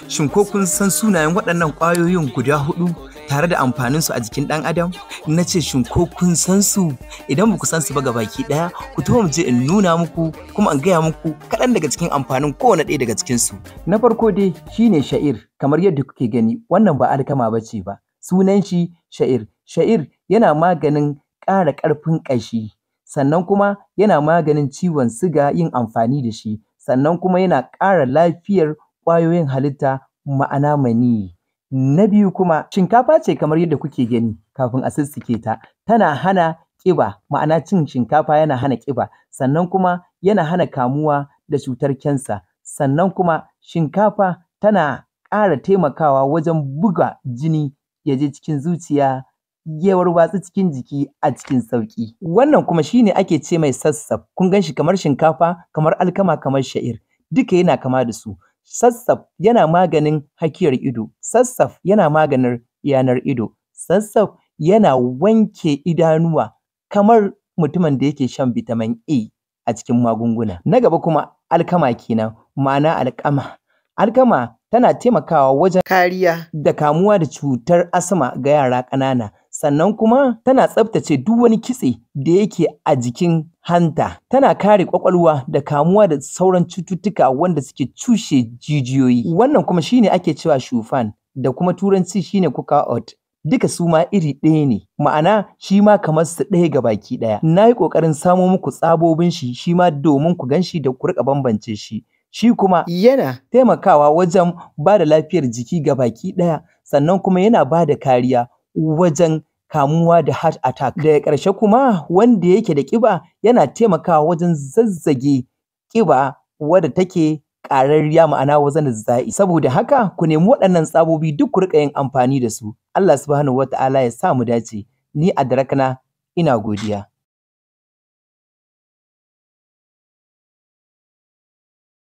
Shin ko kun san sunayen waɗannan ƙwayoyin guda huɗu tare da amfaninsu a jikin ɗan adam? Na ce shin ko kun san su? Idan ba ku san su ba gabaki ɗaya, ku taho mu je in nuna muku kuma in gaya muku kaɗan daga cikin amfanin kowane ɗaya daga cikinsu. Na farko dai shine sha'ir, kamar yadda kuke gani wannan ba alkama ba ce ba. Sunan shi sha'ir. Sha'ir yana maganin ƙara ƙarfin ƙashi, sannan kuma yana maganin ciwon siga yin amfani da shi, sannan kuma yana ƙara lafiyar ƙwayoyin halitta ma'ana maniyyi. Na biyu kuma shinkafa ce kamar yadda kuke gani kafin a sussuke ta, tana hana ƙiba ma'ana cin shinkafa yana hana ƙiba, sannan kuma yana hana kamuwa da cutar cancer, sannan kuma shinkafa tana ƙara taimakawa wajen buga jini ya je cikin zuciya ya warwatsu cikin jiki a cikin sauƙi. Wannan kuma shi ne ake ce mai sassaf, kun gan shi kamar shinkafa, kamar alkama, kamar sha'ir, duka yana kama da su. Sassaf yana maganin hakiyar ido, sassaf yana maganin yanar ido, sassaf yana wanke idanuwa kamar mutumin da yake shan vitamin A a cikin magunguna. Na gaba kuma alkama kenan ma'ana alƙama. Alkama tana taimakawa wajen kariya da kamuwa da cutar asma ga yara ƙanana, sannan kuma tana tsaftace duk wani kitse da yake a jikin hanta, tana kare ƙwaƙwalwa da kamuwa da sauran cututtuka wanda suke cushe jijiyoyi. Wannan kuma shi ne ake cewa shufan da kuma turanci shi ne kuka oat. Duka su ma iri ɗaya ne, ma'ana shi ma kamar su ɗaya gabaki ɗaya. Na yi ƙoƙarin samo muku tsabobin shi shi ma domin ku gan shi da ku riƙa bambance shi. Shi kuma yana taimakawa wajen ba da lafiyar jiki gabaki ɗaya, sannan kuma yana ba da kariya wajen kamuwa da heart attack. Daga ƙarshe kuma wanda yake da ƙiba yana taimakawa wajen zazzage ƙiba wadda take ƙararriya ma'ana wajen za'i. Saboda haka ku nemi waɗannan tsabobi duk ku riƙa yin amfani da su. Allah subhanahu wa ta'ala ya sa mu dace. Ni Adrakna ina godiya.